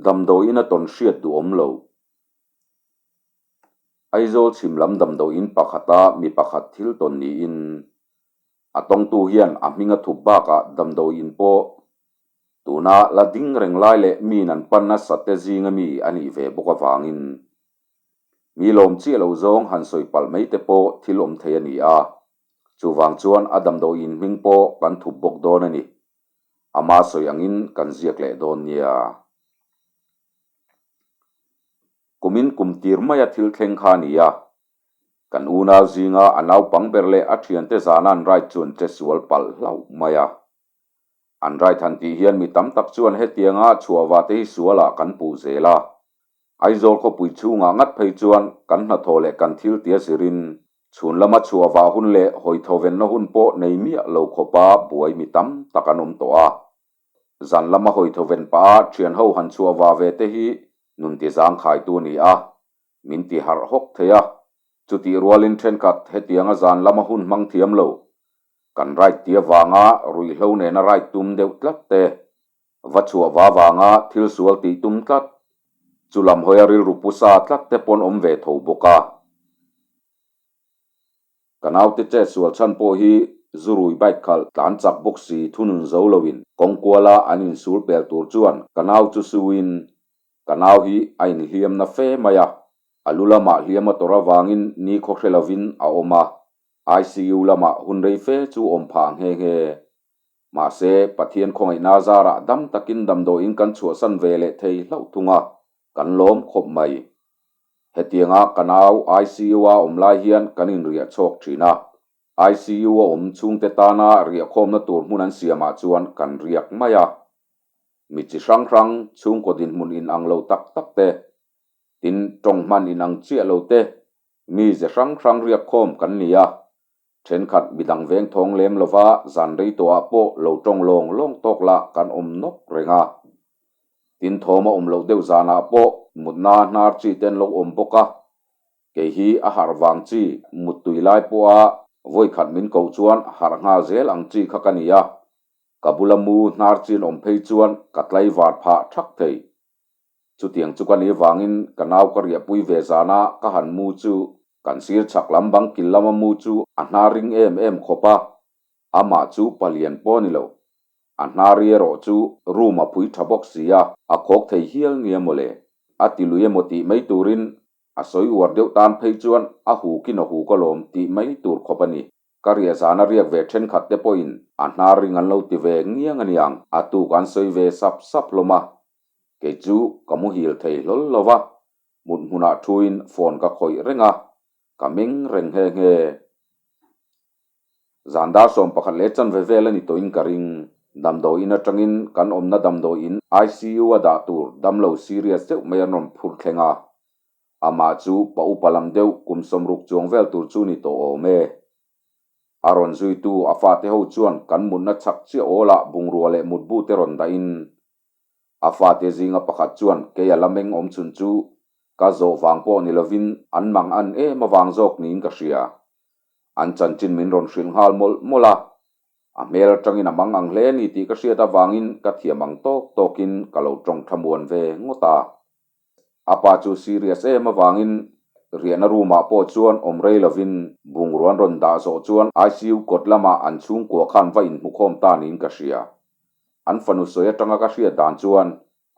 Damdawiin a tawn hriat duhawm lo. Aizawl chhim lam damdawiin pakhata mi pakhat thil tawn niin a tawngtu hian a hming a thup bakah damdawiin pawh tuna la ding reng lai leh miin an pan nasa te zinga mi a nih ve bawk avangin mi lawm chiah lo zawng han sawi palh mai te pawh thil awm thei a ni a, chuvang chuan a damdawiin hming pawh kan thup bawk dawn a ni. Ama sawi angin kan ziak leh dawn nia. Kumin kum tir maia thil thleng kha a ni a, kan unau zinga a naupang ber leh a thiante zana an ride chu an che sual palh hlauh mai a. An ride han tih hian mi tam tak chuan hetianga chhuahva te hi sualah kan puh zel a. Aizawl khawpui chhungah ngat phei chuan kan hnathawh leh kan thil tia zirin chhun lama chhuahva hun leh hawithovenna hun pawh nei miah lo khawpa buai mi tam tak an awm tawh a. Zan lama hawithoven pah a thian ho han chhuahva ve te hi nun ti zangkhaitu a ni a, min ti harh hawk thei a. Chutih rualin thenkhat hetianga zan lama hun hmang thiam lo, kan ride ti avanga ruihhlo nena ride tum deuh tlat te, va chhuah va vanga thil sual tih tum tlat, chu lam hawia rilru pu sa tlat te pawn awm ve tho bawk a. Ka naute chet sual chhan pawh hi zurui bike khalh tlan chak bawk si thunun zo loin kawng kuala an insul pel tur chuan ka nau chu suin ka nau hi a inhliam na fe mai a, a lu lamah hliam a tawrh avangin ni khaw hre lovin a awm a, ICU lamah hun rei fe chu awm phah nghe nghe. Mahse, Pathian khawngaihna zarah dam takin damdawiin kan chhuahsan ve leh thei hlauh thung a, kan lawm khawp mai. Hetianga ka nau ICU-a awm lai hian kan inriah chhawk thin a, ICU-a awm chhungte tana riahkhawmna tur hmun an siamah chuan kan riak mai a. Mi chi hrang hrang, chhungkaw dinhmun inang lo tak tak te, tin tawng hman inang chiah lo te, mi ze hrang hrang riakkhawm kan ni a. Thenkhat midang veng thawng lem lova zan rei tawhah pawh lo tawng lawng lawng tawk lah kan awm nawk reng a. Tin thawm a awm loh deuh zanah pawh mutna hnar chi te an lo awm bawk a. Kei hi a harh vang chi muttui lai pawha vawikhat min koh chuan harh nghal zel ang chi kha ka ni a. Ka bula mu hnar chin awm phei chuan ka tlaivar phah thak thei. Chutiang chu ka nih vangin ka nau ka riahpui ve zana ka han mu chu kan sir chhak lam bang kil lama mu chu a hna ring em em khawp a, amah chu palian pawh a ni lo. A hna ri erawh chu room a phui tha bawk si a, a khawk thei hial nia mawle. A ti lui emaw tih mai turin a sawi uar deuh tan phei chuan a hukin a huk alawm tih mai tur khawp a ni. Ka riah zana riak ve thenkhat te pawhin a hnar ring an lo ti ve ngiang a niang, a tuk an sawi ve sap sap hlawm a. Kei chu ka muhil thei hlawl lo va, mut hmunah thuin phone ka khawih reng a, ka meng reng nghe nghe. Zan dar 11 leh chanve vel a ni tawhin ka ring. Damdawiin atangin kan awmna damdawiin ICU a dah tur damlo serious deuh mai an rawn phur thleng a, Amah chu pa upa lam deuh kum 60 chuang vel tur chu ni tawh awm e. A rawn zuitu a fate ho chuan kan mutna chhak chiah awlah bungrua leh mutbu te rawn dahin a fate zinga pakhat chuan kei a la meng awm chhun chu ka zawh vang pawh ni lovin an mang an em avang zawk niin ka hria. An chanchin min rawn hrilh nghal mawlh mawlh a, a hmel atangin a mang ang hle ni tih ka hriat avangin ka thiam ang tawk tawkin ka lo tawng thlamuan ve ngawt a. A pa chu serious em avangin riahna room ah pawh chuan awm rei lovin bungrua an rawn dah zawh chuan ICU kawt lamah an chhungkua khan va inhmukhawm ta niin ka hria. An fanu sawi atanga ka hriat dan chuan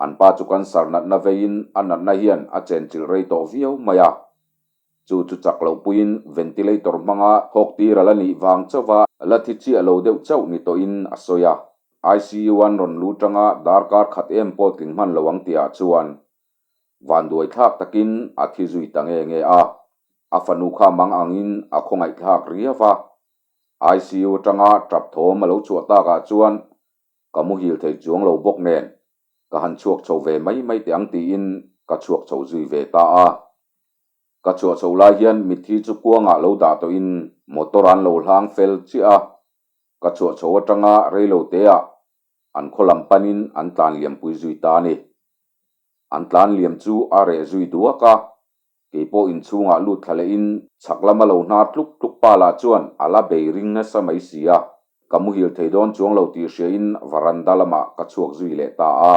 an pa chu cancer natna veiin a natna hian a chenchilh rei tawh viau mai a. Chu chu chak loh puiin ventilator hmanga thawk tir a la nih vang chauha la thi chiah lo deuh chauh ni tawhin a sawi a. ICU an rawn lu tanga darkar khat em pawh tling hman lo ang tihah chuan vanduai thlak takin a thi zui ta nge nge a. A fanu kha mang angin a khawngaihthlak riau a. ICU atanga tap thawm a lo chhuah takah chuan ka muhil thei chuang lo bawk nen ka han chhuak chho ve mai mai teh ang tiin ka chhuak chho zui ve ta a. Ka chhuah chho lai hian mitthi chu kuangah lo dah tawhin motor an lo hlang fel chiah a, ka chhuah chho atanga reilo teah an khaw lam panin an tlan liam pui zui ta a ni. An tlan liam chu a reh zui duak a, keipawh inchhungah lut thla lehin chhak lama lo hnar tluk tluk pa lah chuan a la bei ring nasa mai si a, ka muhil thei dawn chuang lo tih hriain varanda lamah ka chhuak zui leh ta a.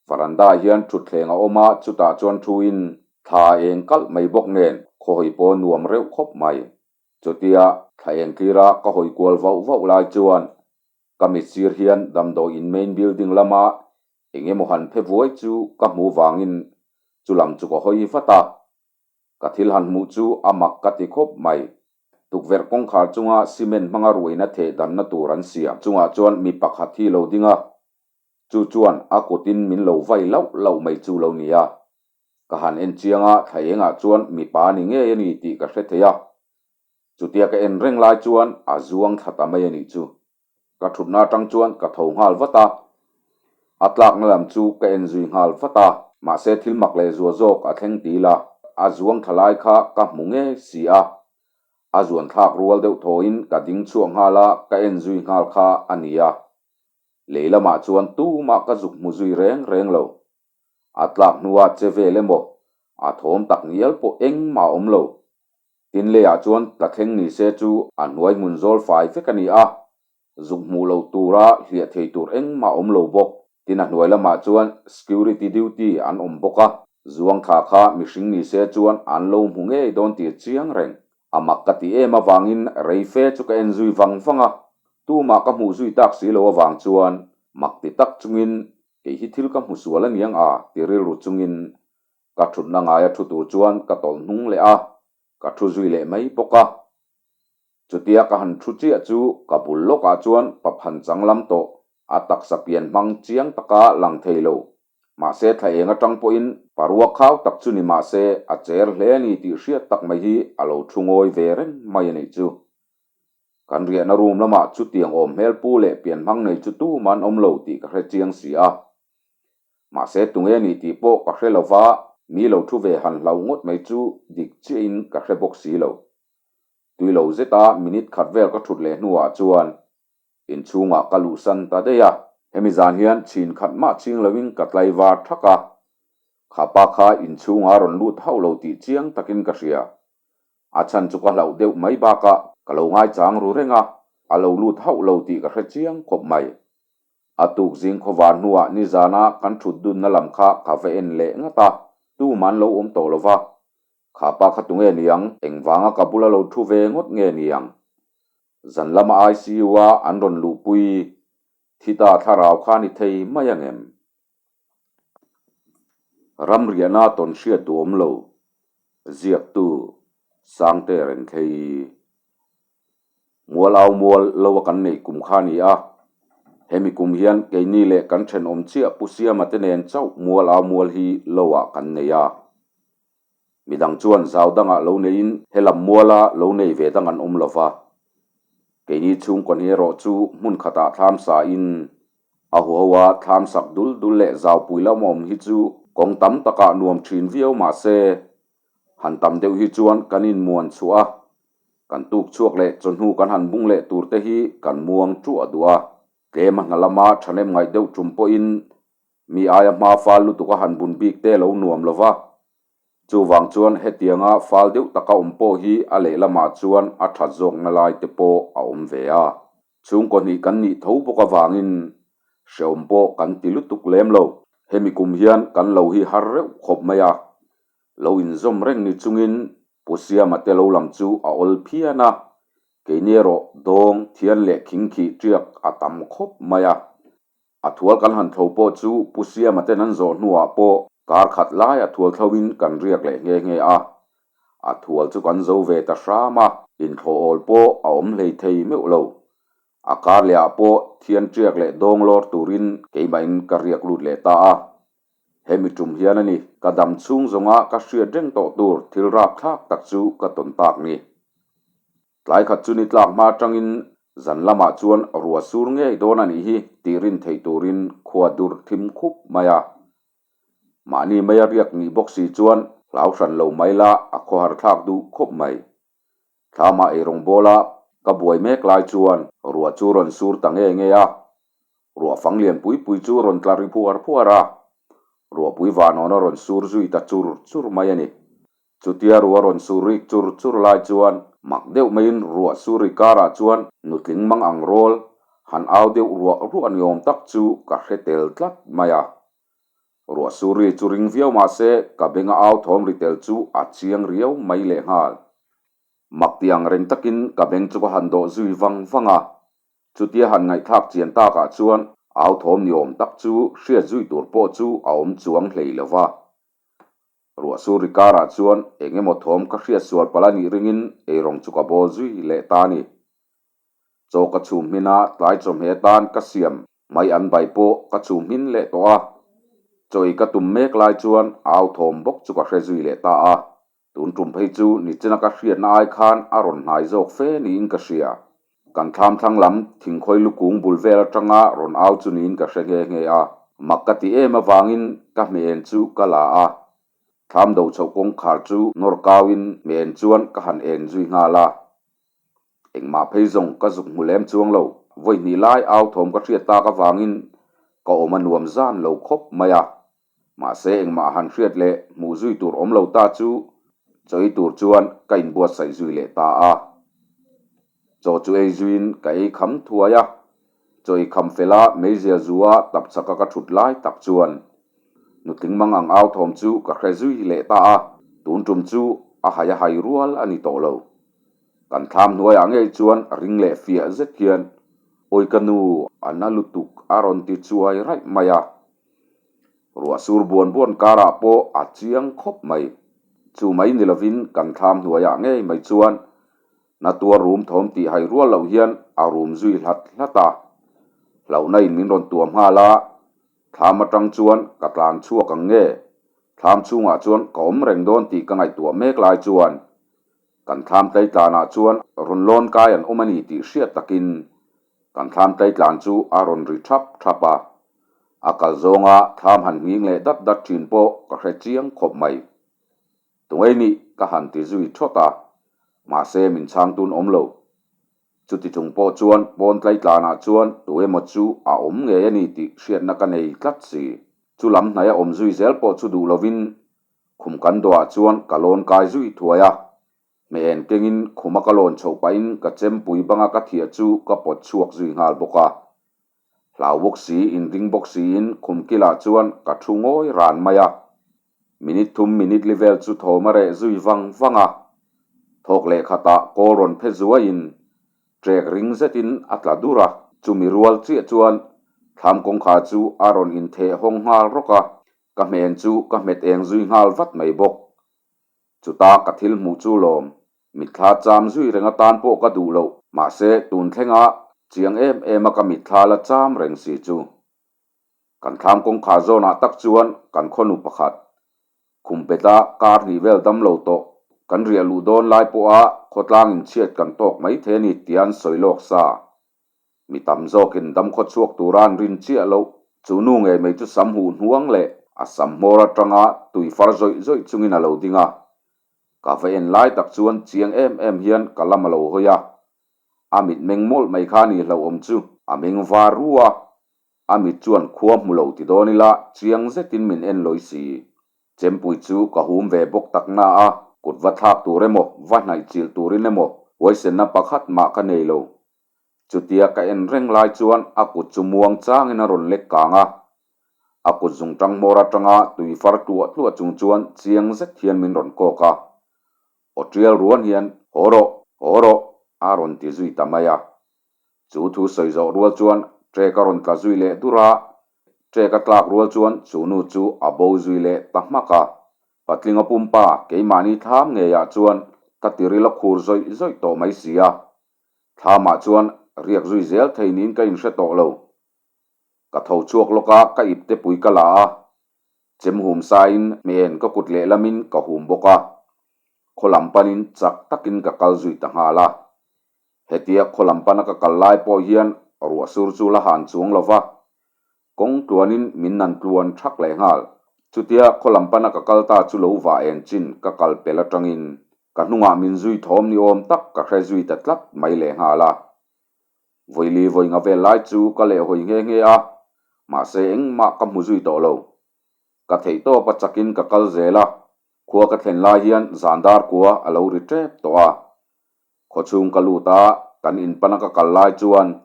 Varanda ah hian thutthleng a awm a, chutah chuan thuin thla eng kalh mai bawk nen khaw hawi pawh nuam reuh khawp mai. Chutia thla eng tlira ka hawi kual vauh vauh lai chuan ka mitsir hian damdawiin main building lama eng emaw han phe vuai chu ka hmuh vangin chulam chu ka hawi vat a. Ka thil han hmuh chu a mak ka ti khawp mai. Tukverh kawngkhar chunga cement hmanga ruaina theh danna tur an siam chungah chuan mi pakhat hi lo ding a, chu chuan a kutin min lo vai lauh lauh mai chu lo nia. Ka han en chiang a, thla engah chuan mipa ni ngei a ni tih ka hre thei a. Chutia ka en reng lai chuan a zuang thla ta mai a nih chu. Ka thutna atang chuan ka tho nghal vat a, a tlakna lam chu ka en zui nghal vat a, mahse thil mak leh zua zawk a thleng ti ila, a zuang thla lai kha ka hmu ngei si a, a zuan thlak rual deuh thawin ka ding chhuak nghal a, ka en zui nghal kha a ni a, lei lamah chuan tumah ka zuk hmu zui reng reng lo. A tlak hnua che vel emaw, a thawm tak ngial pawh engmah a awm lo. Tin leiah chuan tla thleng ni se chu a hnuai hmun zawl fai vek a ni a, zuk hmuh loh tura hliah thei tur engmah a awm lo bawk. Tin a hnuai lamah chuan security duty an awm bawk a, zuang thla kha mihring ni se chuan an lo hmu ngei dawn tih chiang reng. A mak ka ti em avangin rei fe chu ka en zui vang vang a, tumah ka hmuh zui tak si lo avang chuan mak ti tak chungin Kei hi thil ka hmu sual a niang a ti rilru chungin ka thutna ngaia thu tur chuan ka tawlh hnung leh a, ka thu zui leh mai bawk a. Chutia ka han thu chiah chu ka bul lawkah chuan pa phan chang lam tawh a taksa pian hmang chiang taka lang thei lo. Mahse thla eng atang pawhin parua khau tak chu ni mahse a cher hle a ni tih hriat tak mai hi a lo thu ngawi ve reng mai a nih chu. Kan riahna room lamah chutiang awm hmel pu leh pian hmang nei chu tumah an awm lo tih ka hre chiang si a. Mahse tunge nih tih pawh ka hre lo va, mi lo thu ve han hlauh ngawt mai chu dik chiahin ka hre bawk si lo. Tui lo zeta minute khat vel ka thut leh hnuah chuan inchhungah ka luhsan ta daih a. Hemi zan hian chhin khat mah ching loin ka tlaivar thak a, khapa kha inchhungah a rawn lut hauh lo tih chiang takin ka hria. A chhan chu ka hlauh deuh mai bakah ka lo ngaichang ru reng a, a lo lut hauh lo tih ka hre chiang khawp mai. A tuk zing khawvar hnuah nizana kan thut dunna lam kha ka va en leh ngat a, tumah an lo awm tawh lo va. Kha pa kha tunge niang, engvanga ka bula lo thu ve ngawt nge niang? Zan lama ICU-a an rawn luhpui thi ta thlarau kha ni thei mai angem? Ramriahna tawn hriat duh awm lo, ziaktu Sangte Rengthei. Mual au mual lo a kan neih kum kha a ni a, hemi kum hian keini leh kan thenawm chiah Pu Siama te nen chauh mual au mual hi lo ah kan nei a. Midang chuan zau dangah lo neiin helam muala lo nei ve dang an awm lo va. Keini chhungkaw hni erawh chu hmun khatah thlam sain A huho a thlam sak dul dul leh zaupui lam awm hi chu kawng tam takah nuam thin viau mah se, han tam deuh hi chuan kan inmuan chhuah a, kan tuk chhuak leh chawhnu kan han bung leh tur te hi kan muang ṭuah duh a. Tlem a hna lama ṭhahnem ngaih deuh ṭum pawhin mi aia hma fal lutuk a han bun bik te lo nuam lo va, chuvang chuan hetianga fal deuh taka awm pawh hi a lehlamah chuan a ṭhat zawkna lai te pawh a awm ve a. Chhungkaw hnih kan nih tho bawk avangin hrehawm pawh kan ti lutuk lem lo. Hemi kum hian kan lo hi har reuh khawp mai a, lo inzawm reng ni chungin Pu Siama te lo lam chu a awl phian a, keini erawh dawng, thian leh khingkhih ṭiak a tam khawp mai a. A thual kan han thlo pawh chu Pu Siama ten an zawh hnuah pawh kar khat lai a thual thlo in kan riak leh nghe nghe a. A thual chu kan zo ve ta hram a, inthlawh awl pawh a awm hlei thei meuh lo. A kar leh ah pawh thian ṭiak leh dawng lawr turin keimahin ka riak lut leh ta a. Hemi tum hian a ni, ka dam chhung zawnga ka hriat reng tawh tur thil rapthlak tak chu ka tawn tak ni. Tlai khat chu ni tlak hma atangin zan lamah chuan rua sur ngei dawn a nih hi tih rin theih turin khua dur thim khup mai a. Mahni maia riak nih bawk si chuan hlau hran lo mai la a khawhar thlak duh khawp mai. Thlamah eirawng bawla ka buai mek lai chuan ruah chu rawn sur ta nge nge a. Ruah fang lian pui pui chu rawn tla ri phuar phuar a. Ruahpui vanawn a rawn sur zui ta chur chur mai a ni. Chutia ruah rawn sur rik chur chur lai chuan mak deuh maiin ruah sur ri karah chuan nutling mang ang rawl han au deuh ruah ruah ni awm tak chu ka hre tel tlat mai a. Ruah sur ri chu ring viau mah se ka benga au thawm ri tel chu a chiang riau mai lehnghal. Mak ti ang reng takin ka beng chu ka han dawh zui vang vang a, chutia han ngaihthlak chian takah chuan au thawm ni awm tak chu hriat zui tur pawh chu a awm chuang hlei lo va. Ruah sur ri karah chuan eng emaw thawm ka hriat sual palh a nih ringin eirawng chu ka bawl zui leh ta a ni. Chaw ka chhum hmin a, tlai chawhmeh atan ka siam mai an bai pawh ka chhum hmin leh tawh a. Chaw ei ka tum mek lai chuan au thawm bawk chu ka hre zui leh ta a. Tun tum phei chu nichina ka hriatna ai khan a rawn hnai zawk fe niin ka hria. Kan thlam thlang lam thingkhawi lukung bul vel atanga rawn au chu niin ka hre nghe nghe a. Mak ka ti em avangin ka hmeh en chu ka la a. Thlam do chhoh kawngkhar chu nawr kauin hmeh en chuan ka han en zui nghal a. Engmah phei zawng ka zuk hmu lem chuang lo. Vawi hnih lai au thawm ka hriat tak avangin ka awm a nuam zan lo khawp mai a. Mahse engmah han hriat leh hmuh zui tur awm lo ta chu chawi tur chuan ka inbuatsaih zui leh ta a. Chaw chu ei zuiin ka ei kham thuai a. Chaw ei kham fela meizial zua tap chaka ka thut lai tak chuan nutling mang ang au thawm chu ka hre zui leh ta a. Tun tum chu a hai a hai rual a ni tawh lo. Kan thlam hnuaiah ngei chuan ring leh fiah zet hian, Awi ka nu, a na lutuk a rawn ti chuai raih mai a. Ruah sur buan buan karah pawh a chiang khawp mai. Chu mai ni lovin kan thlam hnuaiah ngei mai chuan na tuar rum thawm tih hai rual loh hian a rum zui hlat hlat a. Hlauhna in min rawn tuam nghal a, thlam atang chuan ka tlan chhuak ang nge, thlam chhungah chuan ka awm reng dawn tih ka ngaihtuah mek lai chuan kan thlam tleitlanah chuan rawn lawn kai an awm a ni tih hriat takin Kan thlam tleitlan chu a rawn ri thap thap a, a kal zawnga thlam han nghing leh dat dat thin pawh ka hre chiang khawp mai. Tungei nih ka han ti zui thawt a, mahse min chhang tun awm lo. Chuti chung pawh chuan pawn tleitlanah chuan tu emaw chu a awm ngei a ni tih hriatna ka nei tlat si. Chu lam hnaia awm zui zel pawh chu duh lovin khum kan dawhah chuan ka lawn kai zui thuai a, Hmeh en kengin khuma ka lawn chhoh pahin ka chempui banga ka thiah chu ka pawt chhuak zui nghal bawk a. Hlau bawk si, inring bawk siin khum kilah chuan ka thu ngawi ran mai a. Minute thum minute li vel chu thawm a reh zui vang vang a. Thawk leh khatah kawl rawn phe zuaiin trek ring zetin a tla dur a. Chumi rual chiah chuan thlam kawngkhar chu a rawn intheh hawng nghal rawk a, ka hmeh en chu ka hmet eng zui nghal vat mai bawk. Chuta ka thil hmuh chu lawm. Mitthla cham zui reng atan pawh ka duh loh. Mahse, tun thlenga chiang em em a ka mitthla la cham reng si chu. Kan thlam kawngkhar zawnah tak chuan kan khawnu pakhat, khum peta kar hnih vel dam lo tawh, kan riah luh dawn lai pawha khawtlang inchhiat kan tawk mai thei a ni tia an sawi lawk sa. Mi tam zawkin dam khaw chhuak tura an rin chiah loh. Chu nu ngei mai chu sam huh hnuang leh a sam hmawr atanga tui far zawih zawih chungin a lo ding a. Ka va en lai tak chuan chiang em em hian ka lam a lo hawi a. A mit meng mawlh mai kha ni hlauhawm chu a meng var ru a. A mit chuan khua hmu lo ti dawn ila chiang zetin min en lawi si. Chempui chu ka hum ve bawk tak na a, kut va thlak tur emaw, va hnaih chilh turin emaw huaisenna pakhat mah ka nei lo. Chutia ka en reng lai chuan a kut chu muang changin a rawn lek kang a, a kut zungtang hmawr atanga tui far tluah tluah chung chuan chiang zet hian min rawn kawk a. Aw tial ruan hian, Haw rawh, haw rawh, a rawn ti zui ta mai a. Chu thu sawi zawh rual chuan trek a rawn tla zui leh dur a, trek a tlak rual chuan chu nu chu a bo zui leh ta hmak a. Patlinga pumpa keimahni thlam ngeiah chuan ka tiril a khur zawih zawih tawh mai si a. Thlamah chuan riak zui zel thei niin ka inhre tawh lo. Ka tho chhuak lawk a, ka ipte pui ka la a. Chem hum sain hmehen ka kut lehlamin ka hum bawk a. Khaw lam panin chak takin ka kal zui ta nghal a. Hetia khaw lam pana ka kal lai pawh hian ruah sur chu la han chuang lo va. Kawng tluanin min nan tluan thak leh nghal. Chutia khaw lam pana ka kal ta chu lo vah en chin ka kal pel atangin ka hnungah min zui thawm ni awm tak ka hre zui ta tlat mai leh nghal a. Vawili vawi nga vel lai chu ka leh hawi nghe nghe a, mahse engmah ka hmu zui tawh lo. Ka theih tawp a chakin ka kal zel a, khua ka thlen lai hian zan dar kua a lo ri tep tawh a. Khawchhung ka lut a, kan in pana ka kal lai chuan.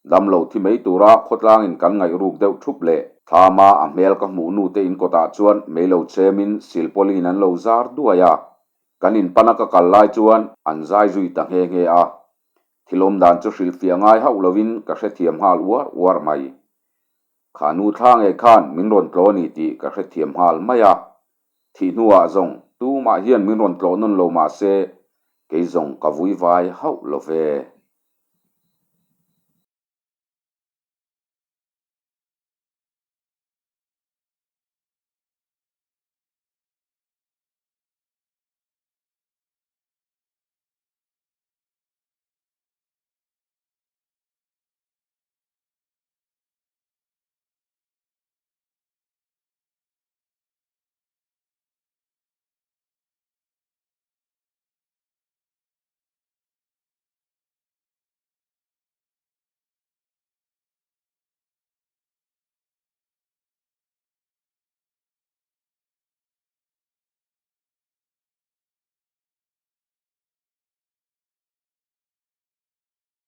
Damlo thi mai tura khawtlangin kan ngaih ruk deuh thup leh thlama a hmel ka hmuh nu te inkawtah chuan mei lo chemin silpawlin an lo zar duai a. Kan inpana ka kal lai chuan an zai zui ta nghe nghe a. Thil awmdan chu hrilhfiah ngai hauh lovin ka hrethiam nghal uar uar mai. Kha nu thla ngei khan min rawn tlawh a ni tih ka hrethiam nghal mai a. Thih hnuah zawng tumah hian min rawn tlawh nawn lo mah se, kei zawng ka vui vai hauh lo ve.